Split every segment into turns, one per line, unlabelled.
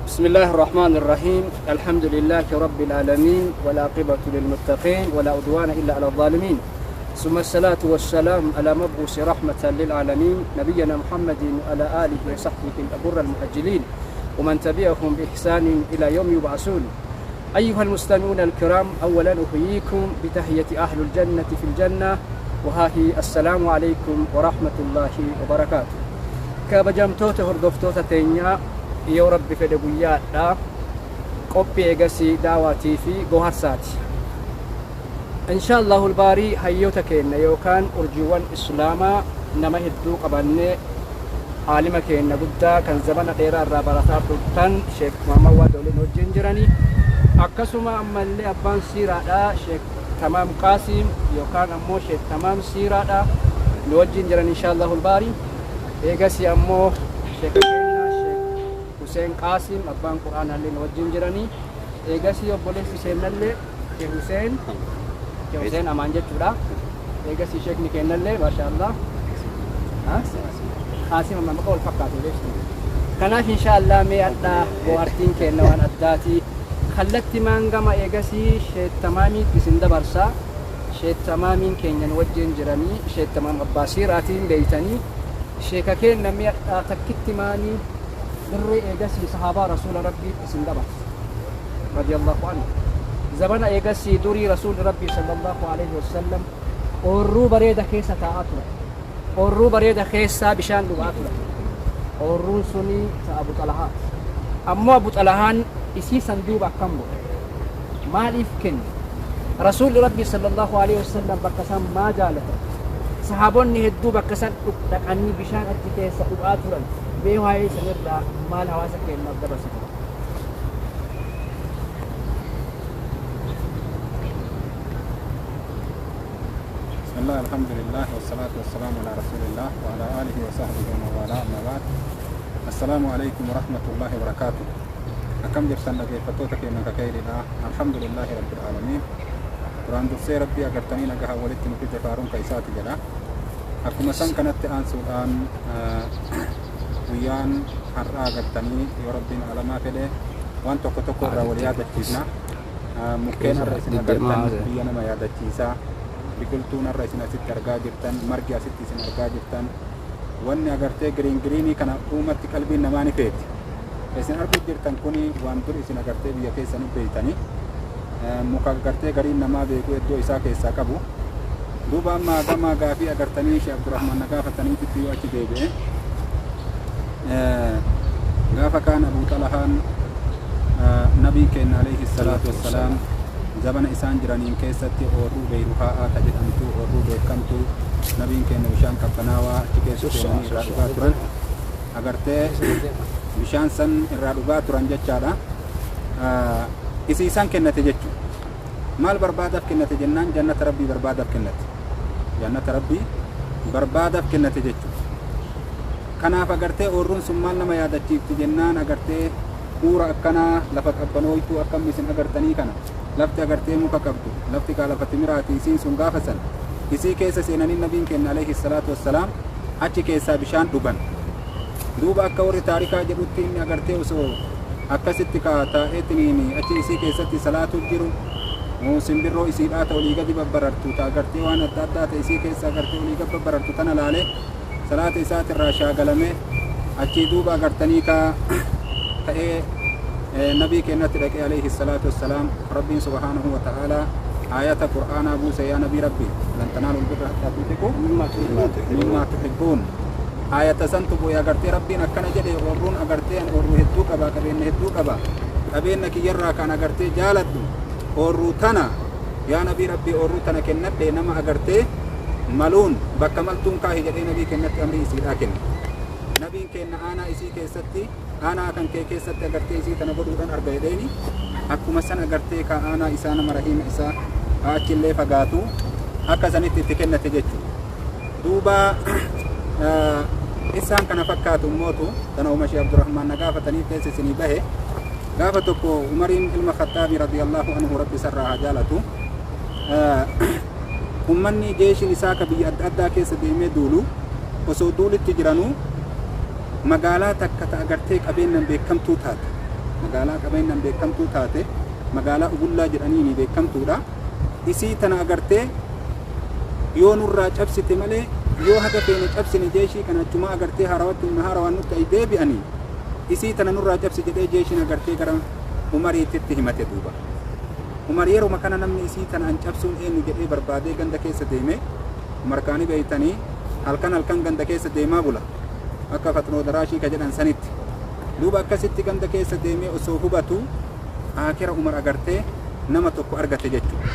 بسم الله الرحمن الرحيم. الحمد لله رب العالمين، والعاقبة للمتقين، ولا عدوان إلا على الظالمين، ثم الصلاة والسلام على مبعوث رحمة للعالمين، نبينا محمد وعلى آله وصحبه الأبر المهجلين ومن تبعهم بإحسان إلى يوم يبعثون. أيها المستمعون الكرام، أولا أحييكم بتحية أهل الجنة في الجنة، وها هي السلام عليكم ورحمة الله وبركاته. Kabajamtoota hordoftoota teenyaa, yoo Rabbi fedhe guyyaadha qophii eegasii daawaatii fi goharsaati. Insha Allahul baarii hayyoota keenya yookaan urjiiwwan Islaamaa nama hedduu qabannee, aalima keenya guddaa kan zamana dheeraa irraa barataa turtan, Sheek Muhammad Waadoliin wajjin jiranii, akkasuma ammallee abbaan siiraadha, Sheek Tamaam Qaasiim yookaan ammoo Sheek Tamaam Siiraadha, nu wajjin jiran insha Allahul baarii. Eegasii ammoo sheeka keenya Sheek Huseen Qaasim, abbaan Qur'aanaallee, nu wajjin jiranii. Eegasii obboleessi seennallee Sheek Huseen, Sheek Huseen Amaan jechuudha. Eegasii sheekni kennallee, maasha Allah, Qaasim amma maqaa wal fakkaatu beektu. Kanaaf insha Allah mee adhaa bohaartiin kenna waan addaati. Kallatti maan gama eegasii Sheek Tamaamiitti isin dabarsaa. Sheek Tamaamiin keenya nu wajjin jiranii, Sheek Tamaam abbaa siiraatiin beeytanii. Sheeka keenya mee adhaa takkitti maanii dirree eegasii sahaabaa Rasuula Rabbiitti isin dabarsa. Radiyallahu anhu. Zabana eegasii durii Rasuulli Rabbii sallallahu alaihi wasallam oorruu bareeda keessa taa'aa ture. Oorruu bareeda keessaa bishaan dhugaa ture. Oorruun suni ta Abu Xalahaati. Ammoo Abu Xalahaan isii san duuba akkam godhe? Maaliif kenne? Rasuulli Rabbii sallallahu alaihi wasallam bakka san maa jaalatan? Sahaabonni hedduu bakka san dhaqanii bishaan achi keessa dhugaa turan. Mee waa'ee sanirraa maal hawaasa keenyaaf dabarsitu?
بسم الله، الحمد لله، والصلاة والسلام على رسول الله وعلى آله وصحبه ومن والاه، أما بعد، السلام عليكم ورحمة الله وبركاته. Akkam jirtan dhaggeeffattoota keenya kakayriidha? الحمد لله رب العالمين. Duraan dursee Rabbii agartanii nagaha walitti nu fide faaruun ka isaati jedha. Akkuma san kanatti aansuudhaan, guyyaan har'aa agartanii yoo Rabbiin alamaa fedhe waan tokko tokko irraa wal yaadachiisna. Mukkeen har'a isin agartan biyya nama yaadachiisa. Biqiltuun har'a isin asitti argaa jirtan, margi asitti isin argaa jirtan, wanni agartee green greenii kana uumatti qalbiin namaa ni feeti. Isin arguu jirtan kuni waan dur isin agartee biyya keessanii beeytanii, muka agartee gariin namaa beeku iddoo isaa keessaa qabu. Duuba amma gama gaafii agartanii Sheekh Abdurrahman na gaafataniititti yoo achi deebi'e, gaafa kaan Abu Xalahaan nabii keenya alayhi salaatu wassalaam zabana isaan jiraniin keessatti oorruu Beeyruhaa'aa ta jedhamtu, oorruu beekamtu, nabiin keenya bishaan qabbanaawaa achi keessa seenanii irraa dhugaa turan, agartee bishaan san irraa dhugaa turan jechaadha. Isii isaan kennate jechuudha. Maal barbaadaaf kennate jennaan, jannata Rabbii barbaadaaf kennate. Jannata Rabbii barbaadaaf kennate jechuudha. Kanaaf agartee oorruun sun maal nama yaadachiifti jennaan, agartee huura akkanaa, lafa qabbanooytuu akkam isin agartanii kana, lafti agartee muka qabdu, lafti kaa lafa timiraati. Isiin sun gaafa san isii keessa seenanii nabiin keenya alayhi salaatu wassalaam achi keessaa bishaan dhugan. Duuba akka warri taarikaa jedhutti, inni agartee osoo akkasitti kaa taa'eetiniin achi isii keessatti salaatu jiru, simbirroo isiidhaa ta olii gadi babbarartu, ta agartee waan adda addaa ta isii keessa agartee olii gad babbarartu tana laale, salaata isaatirraa shaagalame. Achii duuba agartanii kaa ta'ee nabii keenyatti dhaqee alayhi salaatu wassalaam, Rabbiin subhaanahu wa ta'aalaa aayata Qur'aanaa buuse: "Yaa nabii Rabbi, lan tanaalul birra hattaa tunfiqu mimmaa tuhibbuun." Aayata santu bu'e. Agartee Rabbiin akkana jedhe: oorruun agartee an oorruu hedduu qaba, qabeenya hedduu qaba, qabeenya kiyyarraa kan agartee jaaladhu oorruu tana. Yaa nabii Rabbii, oorruu tana kennadhe, nama agartee maluun bakka maltuun kaahi jedhee nabii kennatti amrii isiidhaa kenne. Nabiin kenna aanaa isii keessatti, aanaa kan kee keessatti agartee isii tana godhuudhaan arga jedheeni. Akkuma san agartee ka aanaa isaa, nama rahiima isaa achillee fagaatu, akka sanitti itti kennate jechuudha. Duuba isaan kana fakkaatu immootu tana Umar Shee Abdurrahmaan na gaafatanii keessa isinii bahe. Gaafa tokko Umariin ilma Khattaabii radiyallahu anhu, Rabbi isarraa haa jaalatu, ummanni jeeshin isaa ka biyya adda addaa keessa deemee duulu osoo duulitti jiranuu, magaalaa takka ta agartee qabeennan beekamtuu taate Magaalaa qabeenyaan beekamtuu taate, magaalaa Ubullaa jedhaniini beekamtuudha. Isii tana agartee yoo nurraa cabsite malee, yoo haga feene cabsine jeeshii kana achumaa agartee haarawatti humna haarawaan nutti ay deebi'anii, isii tana nurraa cabsi jedhee jeeshiin agartee gara Umariititti himate duuba. Umar yeruma kana namni isii tana an cabsuun eenyu jedhee barbaadee ganda keessa deeme. Umar kaani beeytanii halkan halkan ganda keessa deemaa bula, akka faxnoo daraashii ka jedhan sanitti. Duuba akkasitti ganda keessa deemee osoo hubatu aakira Umar agartee nama tokko argate jechuudha.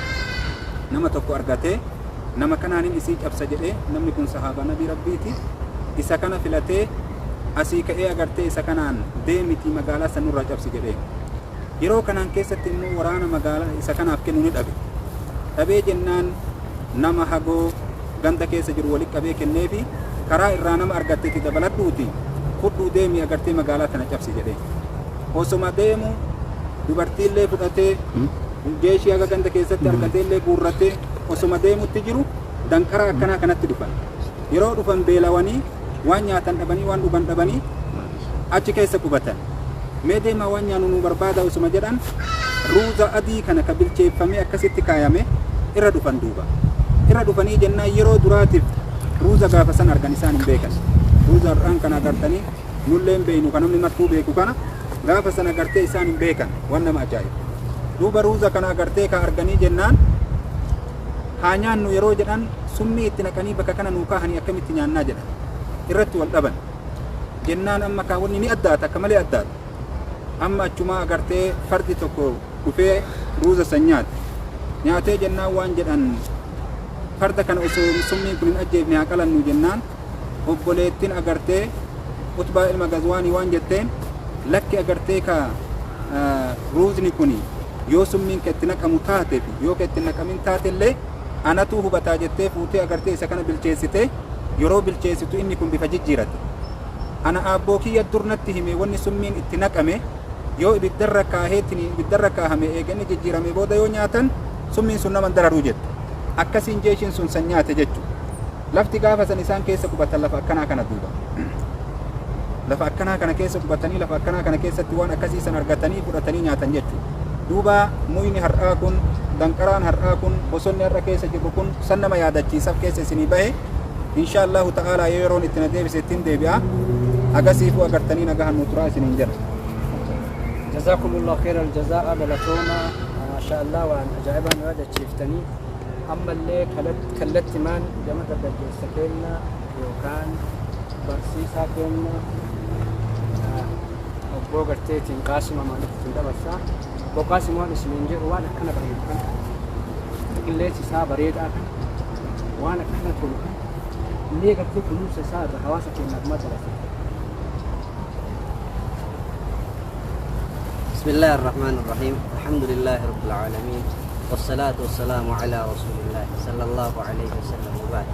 Nama tokko argatee, nama kanaanin isii cabsa jedhee. Namni kun sahaabaa Nabii Rabbiiti. Isa kana filatee asii ka'ee agartee isa kanaan deemitii magaalaa san nurraa cabsi jedhee. Yeroo kanaan keessatti immoo waraana magaalaa isa kanaaf kennu ni dhabe. Dhabee jennaan nama hagoo ganda keessa jiru walitti qabee kenneefi, karaa irraa nama argattetti dabaladhuuti fudhuu deemii agartee magaalaa tana cabsi jedhee. Osoma deemu dubartiillee fudhatee, jeeshii haga ganda keessatti argateellee guurratee osoma deemutti jiru danqaraa akkanaa kanatti dhufan. Yeroo dhufan beelawanii, waan nyaatan dhabanii, waan dhugan dhabanii achi keessa qubatan. Mee deemaa waan nyaannu nu barbaada osoma jedhan ruuza adii kana ka bilcheeffamee akkasitti kaayame irra dhufan duuba. Irra dhufanii jennaan yeroo duraatiif ruuza gaafa san argan. Isaan hin beekan. Ruuza har'aan kana agartanii nullee hin beeknu, kan namni martuu beeku kana gaafa san agartee isaan hin beekan, waan nama ajaa'ibu. Duuba ruuza kana agartee ka arganii jennaan haa nyaannu yeroo jedhan, summii itti naqanii bakka kana nuu kaahanii akkamitti nyaannaa jedhan. Irratti wal dhaban. Jennaan amma kaawwanni ni addaata, akka malee addaata. Amma achumaa agartee fardi tokko dhufee ruuza san nyaate. Nyaatee jennaan waan jedhan, farda kana osoo summiin kun hin ajjeefne haa qalannu jennaan, obboleettiin agartee Utbaa ilma Gazwaanii waan jetteen, lakki, agartee ka ruuzni kun yoo summiin ka itti naqamu taate fi yoo ka itti naqamin taate illee anatu hubataa jettee fuutee agartee isa kana bilcheessite. Yeroo bilcheessitu inni kun bifa jijjiirate. Ana aabboo kiyya dur natti hime, wanni summiin itti naqame yoo ibiddarra kaaheetiin ibiddarra kaahame eega inni jijjiirame booda yoo nyaatan summiin sun nama dararuu jette. Akkasiin jeeshiin sun san nyaate jechu. Lafti gaafa san isaan keessa qubatan lafa akkanaa kana duuba. Lafa akkanaa kana keessa qubatanii, lafa akkanaa kana keessatti waan akkasii san argatanii fudhatanii nyaatan jechuudha. Duuba muyni har'aa kun, danqaraan har'aa kun, bosonni har'a keessa jirru kun san nama yaadachiisaf keessa isinii bahe. Insha Allahu ta'ala yoo yeroon itti na deebise ittiin deebi'a. Agasiifuu agartanii nagahan nu turaa isiniin jedha.
جزاكم الله خير الجزاء، galatoomaa. ما شاء الله waan ajaa'ibaa nu yaadachiiftanii. Ammallee kallattimaan gama dargaggeessa keenya yookaan barsiisaa keenya obboo garteetiin Qaasima maaliif ittiin dabarsaa. Obbo Qaasim, waan isiniin jedhu, waan akkana bareedu kana, qilleensi isaa bareedaa kana, waan akkana tolu kana illee gartee kunuunsa isaa irra hawaasa keenyaaf maal dabarsa?
بسم الله الرحمن الرحيم، الحمد لله رب العالمين، والصلاة والسلام على رسول الله صلى الله عليه وسلم، وبعد.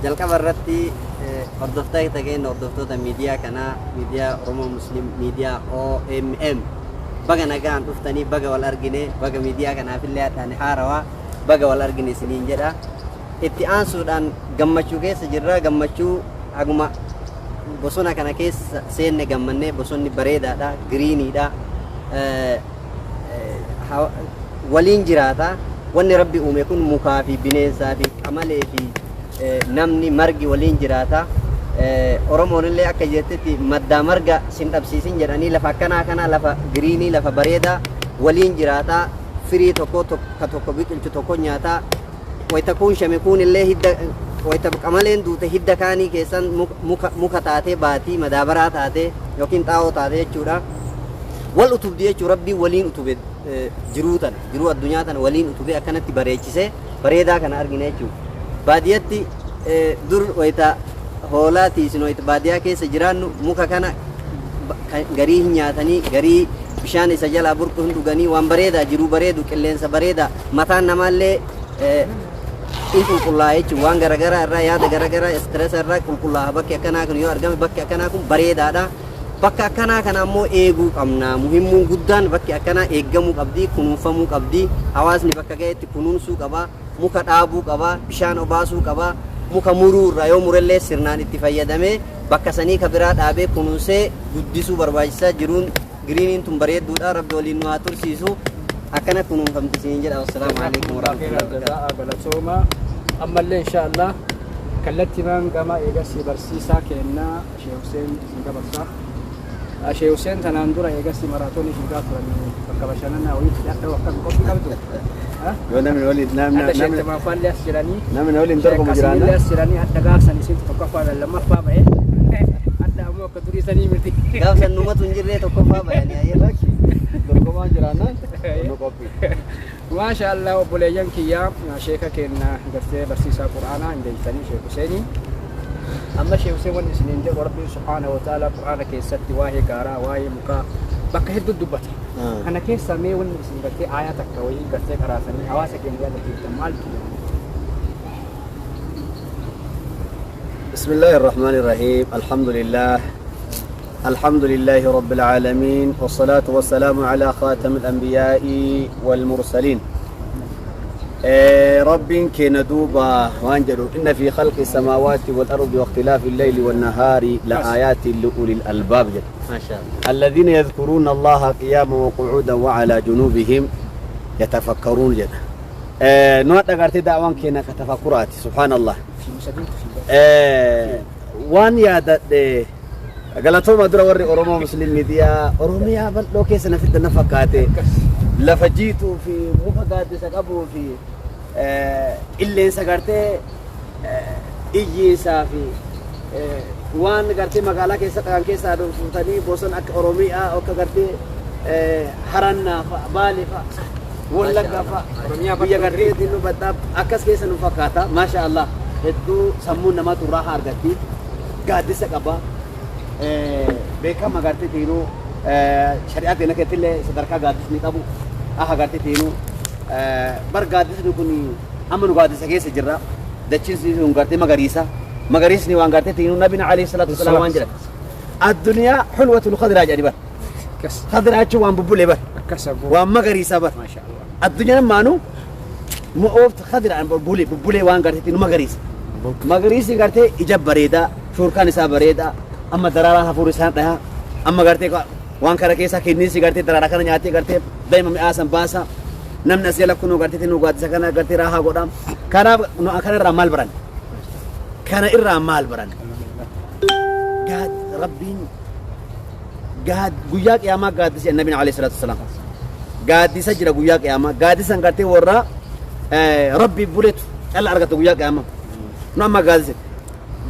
Jalqaba irratti hordoftoota keenya, hordoftoota miidiyaa kanaa, miidiyaa Oromoo Muslim Miidiyaa OMM, baga nagaan dhuftanii, baga wal argine, baga miidiyaa kanaafillee hadhaan haarawaa baga wal argine isiniin jedha. Itti aansuudhaan gammachuu keessa jirra. Gammachuu haguma bosona kana keessa seenne gammannee. Bosonni bareedaadha, greeniidha, waliin jiraata. Wanni Rabbi uume kun mukaa fi bineensaa fi qamalee fi namni, margi waliin jiraata. Oromoon illee akka jettetti maddaa marga sin dhabsiisin jedhanii, lafa akkanaa kana, lafa greenii, lafa bareedaa waliin jiraata. Firii tokko ka tokko biqilchu tokko nyaata. Wayita kuun shame kuun illee hidda, wayita qamaleen duute hidda kaanii keessan muka taatee baatii madaabaraa taatee yookiin xaa'oo taatee jechuudha. Wal utubdi jechuu. Rabbiin waliin utube jiruu tana, jiruu addunyaa tana waliin utube, akkanatti bareechisee bareedaa kana argina jechuudha. Baadiyyatti dur wayita hoolaa tiisinu, wayita baadiyyaa keessa jiraannu, muka kana garii hin nyaatanii, garii bishaan isa jalaa burqu hin dhuganii. Waan bareedaa, jiruu bareedu, qilleensa bareedaa, mataan namaallee in qulqullaa'a jechuun waan garaagaraa irraa, yaada garaagaraa, stress irraa qulqullaa'a bakki akkanaa kun yoo argame. Bakki akkanaa kun bareedaadha. Bakka akkanaa kana ammoo eeguu qabna. Muhimmuun guddaan bakki akkanaa eeggamuu qabdi, kunuunfamuu qabdi. Hawaasni bakka ga'etti kunuunsuu qaba, muka dhaabuu qaba, bishaan obaasuu qaba. Muka muruu irraa, yoo murellee sirnaan itti fayyadamee bakka sanii ka biraa dhaabee kunuunsee guddisuu barbaachisaa jiruun. Giriiniin tun bareedduudha. Rabbi waliin nu haa tursiisu. Akkana kunuunfamti isiniin jedha. Wassalaamu alaikum warahmatullahi wabarakatuh.
Jazaa galatooma. Ammallee insha Allah kallattimaan gama eegasii barsiisaa kennaa Sheekh Hussein isin dabarsa. Sheekh Hussein tanaan dura eegasii maraatoonii fiigaa turan bakka bashannanaa wayiitti dhadha'u akkam qophii qabdu.
Yoo namni waliin namni
Hadda
namni
sheektamaaffaallee as jiranii.
namni waliin dorgomu
Qasiinillee
jiraanna.
as jiranii hadda gaafsan isintu tokkoffaa lammaffaa ba'e. Hadda ammoo akka durii sanii miti.
Gaafsan numatu hin jirree tokkoffaa bayanii ayyee.
Dorgomaan jiraannaan nu qophii.
Maasha Allah obboleeyyan kiyyaa sheeka keenya gartee barsiisaa quraanaa hin beektanii Sheekh Huseenii. Amma Sheekh Huseen wanni isiniin jedhu Rabbiin subhaanahu wa ta'ala quraana keessatti waa'ee gaaraa waa'ee mukaa bakka hedduu dubbata. Kana keessa mee wanni isin gartee aayaa takka wayii gartee qaraasanii hawaasa keenya yaadachiiftan maaltu jira?
بسم الله الرحمن الرحيم. الحمد لله، الحمد لله رب العالمين، والصلاة والسلام على خاتم الأنبياء والمرسلين. رب كن دوبا وانجلوا إن في خلق السماوات والأرض واختلاف الليل والنهار لآيات لأولي الألباب جل.
Maasha Allah.
الذين يذكرون الله قياما وقعودا وعلى جنوبهم يتفكرون جل. نوع أغارتي دعوان كنا كتفكرات سبحان الله. Waan yaadadhe galatooma dura warri Oromoo Muslim Miidiyaa Oromiyaa bal'oo keessa na fidda na fakkaate lafa jiituu fi muka gaaddisa qabuu fi qilleensa gartee iyyiisaa fi waan gartee magaalaa keessa dhaqan keessaa fuutanii bosona akka Oromiyaa akka gartee Harannaa fa'a Baalee fa'a Wallaggaa fa'a biyya gartee nu badhaa akkas keessa nu fakkaata. Maasha Allah, hedduu sammuun namaatu raahaa argatti, gaaddisa qaba, beekama gartee tiinuu shari'aa teena keessatti sadarkaa gaaddisni qabu aha gartee tiinuu bar gaaddisni kun amma nu gaaddisa keessa jirra. Dachiin sun gartee magariisa, magariisni waan gartee tiinuu nabina alayhi salaatu wasalaam waan jedhan addunyaa xulwatul khadraa jedhani bar. Khadraa jechuun waan bubbulee bar.
Akkas aboo.
Waan magariisa bar.
Maasha Allah.
Addunyaan maanu mu'ooftu khadraan bubbulee bubbulee waan gartee tiinuu magariisa. Magariisni gartee ija bareedaa, shurkaan isaa bareedaa, amma daraaraan hafuur isaan dhahaa, amma gartee waan kana keessaa kenniinsi gartee daraaraa kana nyaatee gartee daa'ima mi'aasan baasa. Namni as jala kunuu gartee nu gaaddisa kana gartee raahaa godha. Kanaaf nu kana irraa maal baran? Kana irraa maal baran? Gaad Rabbiin gaad guyyaa qiyaamaa gaaddisa Nabiin alayhi salaatu wasalaam. Gaaddisa jira guyyaa qiyaamaa. Gaaddisan gartee warra Rabbi buletu calla argata guyyaa qiyaamaa. Nu amma gaaddisa.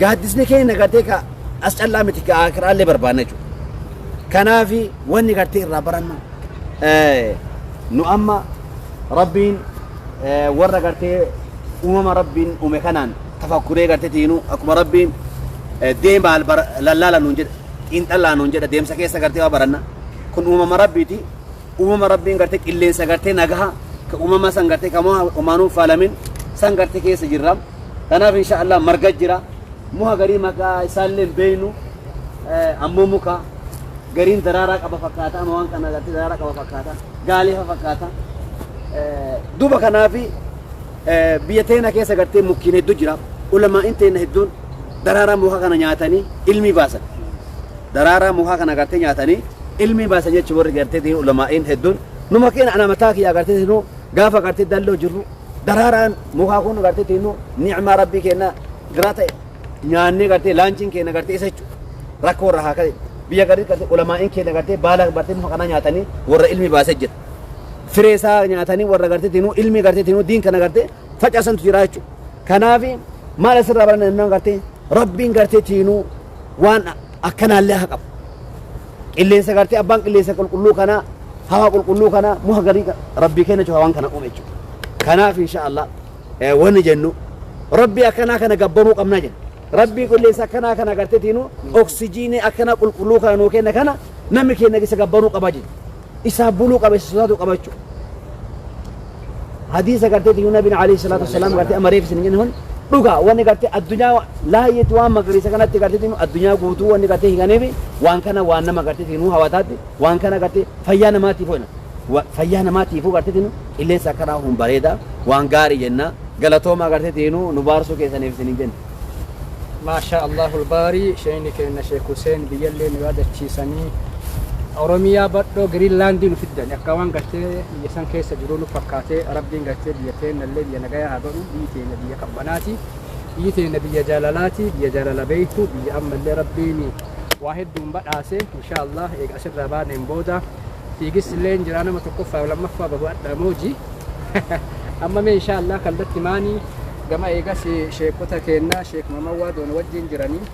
Gaaddisni keenya gartee ka as callaa miti, ka akiraallee barbaanna jechuudha. Kanaafi wanni gartee irraa barannu nu amma Rabbiin warra gartee uumama Rabbiin uume kanaan tafakkuree gartee tiinuu akkuma Rabbiin deemaa lallaala nuun jedha, xiinxallaa nuun jedha, deemsa keessa gartee waa baranna. Kun uumama Rabbiiti. Uumama Rabbiin gartee qilleensa gartee nagaha ka uumama san gartee ka homaanuu faalamin san gartee keessa jirra. Kanaaf insha Allah marga jira. Muka garii maqaa isaallee hin beeknu, ammoo muka gariin daraaraa qaba fakkaata, amma waan kana gartee daraaraa qaba fakkaata, gaalee fa fakkaata. Duuba kanaafi biyya teena keessa gartee mukkiin hedduu jira. Ulamaa'in teena hedduun daraaraa muka kana nyaatanii ilmi baasan. Daraaraa muka kana gartee nyaatanii ilmi baasan jechuun warri gartee ulamaa'in hedduun numa keenya ana mataa kiyyaa gartee tiinuu gaafa gartee dalloo jirru daraaraan mukaa kun gartee tiinuu ni'maa Rabbii kenna giraa ta'e nyaannee gartee laanchiin keenya gartee isa jechuudha. Rakkoo irraa haa ka'e biyya garii gartee ulamaa'in keenya gartee baala gartee muka kana nyaatanii warra ilmi baasee jira. Firee isaa nyaatanii warra gartee tiinuu ilmi gartee tiinuu diin kana gartee facaasantu jira jechuudha. Kanaaf maal asirraa baranna jennaan gartee Rabbiin gartee tiinuu waan akkanaallee haa qabu. Qilleensa gartee abbaan qilleensa qulqulluu kanaa, hawaa qulqulluu kanaa, muka garii Rabbii keenya jechuudha waan kana uume jechuudha. Kanaaf insha Allah wanni jennu Rabbii akkanaa kana gabbaruu qabnaa jenna. Rabbii qilleensa akkanaa kana gartee tiinuu oksijiinii akkanaa qulqulluu kana nuu kenna kana namni keenya isa gabbaruu qaba jenna. Isaa buluu qaba, isa sodaatu qaba jechuudha. Hadiisa gartee tiinuu Nabiin alayhi salaatu wassalaam gartee amma reef isin jennu kun dhugaa wanni gartee addunyaa laayyeetti waan magariisa kanatti gartee tiinuu addunyaa guutuu wanni gartee hiikaniif waan kana waan nama gartee tiinuu hawataatti waan kana gartee fayyaa namaatiif ho'ina. Fayyaa namaatiifuu gartee tiinuu qilleensa akkanaa hun bareeda waan gaarii jenna, galatoomaa gartee tiinuu nu baarsuu keessaniif isin hin jenna.
Maasha Allahul baarii, sheeyni keenya Sheek Hussein biyyallee nu yaadachiisanii. Oromiyaa badhoo Giriinlaandii nu fiddan akka waan gartee biyya san keessa jiru nu fakkaatee. Rabbiin gartee biyya teennallee biyya nagayaa haa godhu. Biyyi teenya biyya qabbanaati, biyyi teenya biyya jaalalaati, biyya jaalala beeytu, biyya ammallee Rabbiin waa hedduun badhaase. Insha Allah, eega asirraa baaneen booda fiigis illee jira, nama tokkoffaa lammaffaa babu'adha mooji. Amma mee insha Allah kallatti maanii gama eegas sheekota keennaa, Sheek Mamawwaa Doona wajjin jiranii,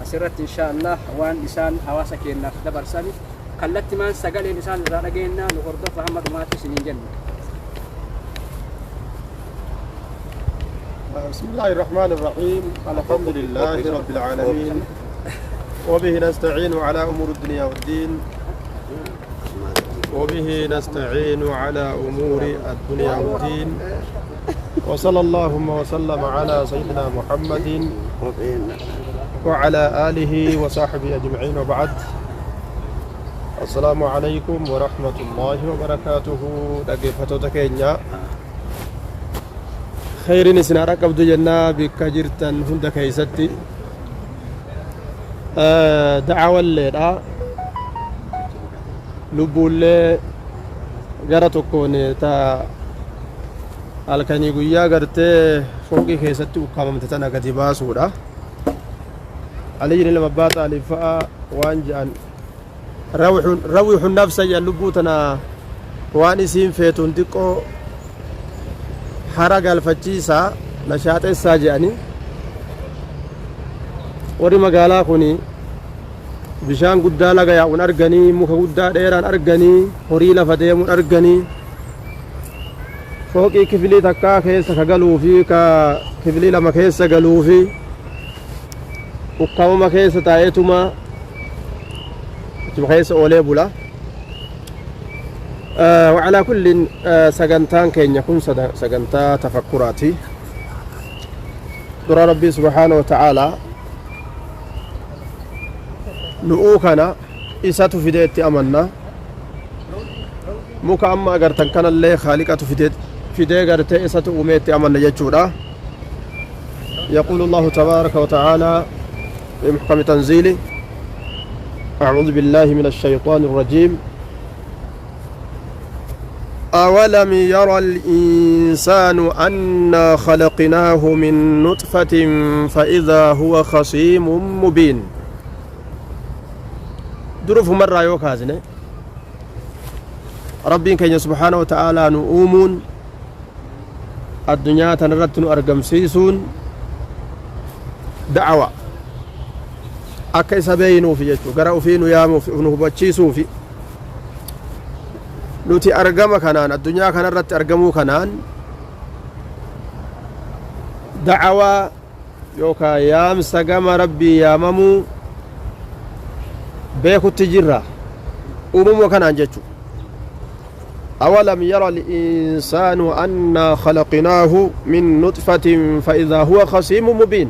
asirratti insha Allah waan isaan hawaasa keennaaf dabarsan kallatti maan sagaleen isaan irraa dhageenna. Nu hordofa hamma dhumaatti isiniin jenna.
بسم الله الرحمن الرحيم، الحمد لله رب العالمين، وبه نستعين على أمور الدنيا والدين، وبه نستعين على أمور الدنيا والدين، وصلى اللهم وسلم على سيدنا محمد وعلى آله وصحبه أجمعين، وبعد، السلام عليكم ورحمة الله وبركاته. Dhaggeeffattoota keenya, khayriin isin har'a qabdu jennaa bikka jirtan hunda keeysatti da'awalleedha. Lubbuullee gara tokkoon ta halkanii guyyaa gartee fooqii keessatti ukkaamamte tana gadi baasuudha. Aliyyiin ilma abbaa Xaalib fa'a waan je'an, "Rawwixu nafsa" jedhan. Lubbuu tana waan isiin feetuun xiqqoo hara galfachiisaa, nashaaxessaa jedhani. Warri magaalaa kun bishaan guddaa laga yaa'uun arganii, muka guddaa dheeraan arganii, horii lafa deemuun arganii, fooqii kifilii takkaa keessa ka galuu fi ka kifilii lama keessa galuu fi ukkaamama keessa taa'eetuma achuma keessa oolee bula. وعلى كل, sagantaan keenya kun sagantaa tafakkuraati. Dura Rabbii سبحانه وتعالى nu'uu kana isatu fideetti amanna. Muka amma agartan kanallee khaaliqatu fidee gartee isatu uumeetti amanna jechuudha. يقول الله تبارك وتعالى في محكم تنزيله: أعوذ بالله من الشيطان الرجيم، أولم ير الإنسان أنا خلقناه من نطفة فإذا هو خصيم مبين. دروف مرة يوكازني ربين كي سبحانه وتعالى نؤمون الدنيا تنرت أرقم سيسون دعوة akka isa beeynuufi jechuu, gara ufii nu yaamuuf, nu hubachiisuufi. Nuti argama kanaan, addunyaa kanarratti argamuu kanaan, da'awaa yookaan yaamsa gama Rabbii yaamamuu beekutti jirra uumamuu kanaan jechu. أولم ير الإنسان أنا خلقناه من نطفة فإذا هو خصيم مبين.